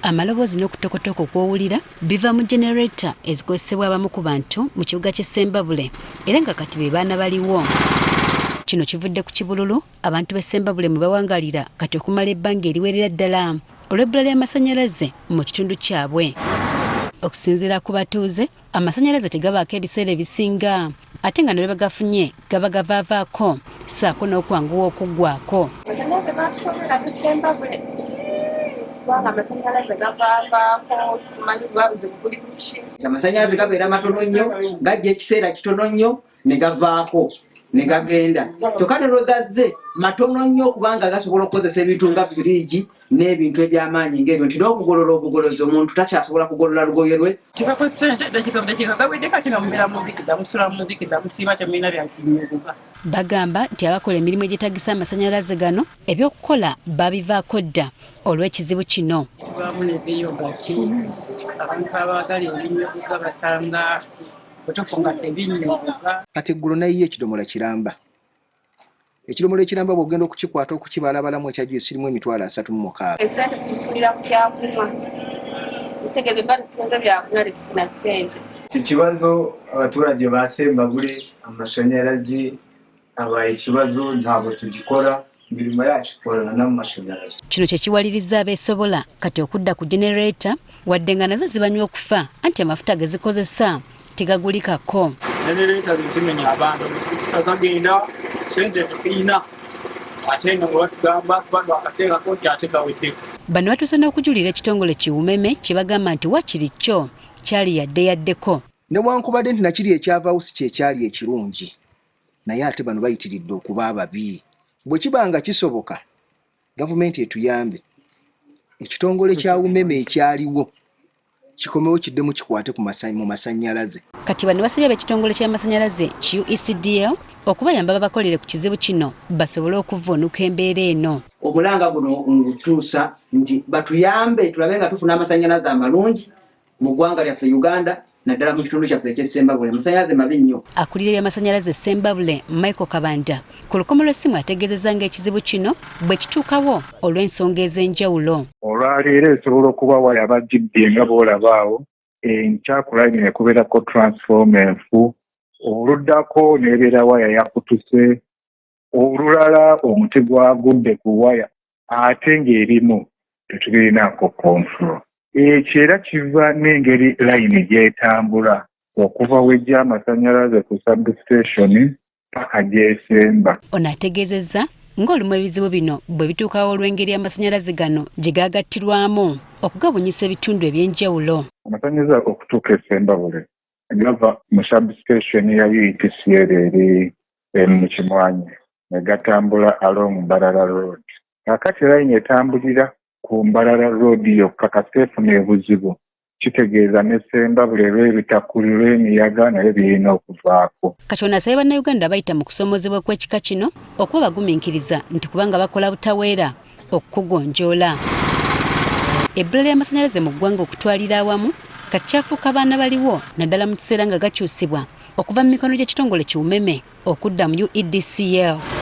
Amaloboozi n'okutokotoko kw'owulira biva mu genereeta ezikozesebwa abamu ku bantu mu kibuga ky'e Ssembabule era nga kati be baana baliwo. Kino kivudde ku kibululu abantu b'e Ssembabule mwe bawangalira kati okumala ebbanga eriwerera ddala olw'ebbula ly'amasannyalaze mu kitundu kyabwe. Okusinziira ku batuuze, amasannyalaze tegabaako ebiseera ebisinga ate nga ne bwe bagafunye gaba gavaavaako ssaako n'okwanguwa okuggwaako. Amasannyalaze gatusomera Ssembabule kubanga amasannyalaze gavaavaako, tumanyi buba buzibu buli buki. Amasannyalaze gabeera matono nnyo, gajja ekiseera kitono nnyo ne gavaako ne gagenda, kyokka ne lwe matono nnyo okubanga gasobola okukozesa ebintu nga firiigi n'ebintu eby'amaanyi ng'ebyo, nti n'okugolola obugolozi omuntu takyasobola kugolola lugoye lwe. Kibakozesa dakiika budakiika gawedde, kati nga mubeera muzikiza, musula muzikiza, musiiba temulina byakinyogoga. Bagamba nti abakola emirimu egyetagisa amasannyalaze gano ebyokukola babivaako dda olw'ekizibu kino. Tubaamu ne biyogati, abantu abaagala ebinyogoga basanga butuufu nga tebinyogoga. Kati eggulo nayiye ekidomola kiramba, ekidomola ekiramba bw'ogenda okukikwata okukibalabalamu ekya juice kirimu 36,000. Esente tuzifunira ku byakunywa, ntegeeze ba tutunze byakunywa, tetufuna ssente. Ikibazo abaturage ba Sembabule, amashanyarazi abaye ikibazo, ntabwo tugikora imirimo yacu ikorana n'amashanyarazi. Kino kye kiwaliriza abeesobola kati okudda ku genereeta, wadde nga nazo zibanywa okufa anti amafuta ge zikozesa tegagulikako. Genereeta zimenya abantu gagenda, sente tetulina, ate nga bwe batugamba tuba twakateekako nti ate gaweddeko. Bano batuuse n'okujulira ekitongole ki UMEME kye bagamba nti wakiri kyo kyali yadde yaddeko. Newankubadde nti nakiri ekyavaawo si kyekyali ekirungi, naye ate bano bayitiridde okuba ababi. Bwe kiba nga kisoboka, gavumenti etuyambe ekitongole kya UMEME ekyaliwo kikomewo, kiddemu kikwate mu masannyalaze. Kati bano basabye ab'ekitongole ky'amasannyalaze ki UECDL okubayamba babakolere ku kizibu kino basobole okuvvuunuka embeera eno. Omulanga guno ngutuusa nti batuyambe tulabe nga tufuna amasannyalaze amalungi mu ggwanga lyaffe Uganda, naddala mu kitundu kyaffe eky'Essembabule. Amasannyalaze mabi nnyo. Akulira ebyamasannyalaze Ssembabule, Michael Kabanda, ku lukomo lw'essimu ategeezezza ng'ekizibu kino bwe kituukawo olw'ensonga ez'enjawulo. Olwaleero esobola okuba waya bagibbye nga bw'olaba awo, enkya ku layini nekubeerako transformer enfu, oluddako n'ebeera waya yakutuse, olulala omuti gwagudde ku waya, ate ng'erimu tetubirinaako control. Ekyo era kiva n'engeri layini gy'etambula okuva wejja amasannyalaze ku substation paka gy'esemba. Ono ategeezezza ng'olumu ebizibu bino bwe bituukawo olw'engeri amasannyalaze gano gye gaagattirwamu okugabunyisa ebitundu eby'enjawulo. Amasannyalaze okutuuka e Ssembabule gava mu substation ya UETCL eri mu Kimwanyi ne gatambula along Mbarara Road. Kaakati layini etambulira ku Mbarara Road yokka, kasita efuna ebuzibu kitegeeza ne Ssembabule lw'ebitakuli lw'emiyaga naye birina okuvaako. Kati ono asabye Bannayuganda bayita mu kusoomozebwa kw'ekika kino okuba bagumiikiriza nti kubanga bakola butaweera okukugonjoola. Ebbula ly'amasannyalaze mu ggwanga okutwalira awamu kati kyafuuka baana baliwo, naddala mu kiseera nga gakyusibwa okuva mu mikono gy'ekitongole ki UMEME okudda mu UEDCL.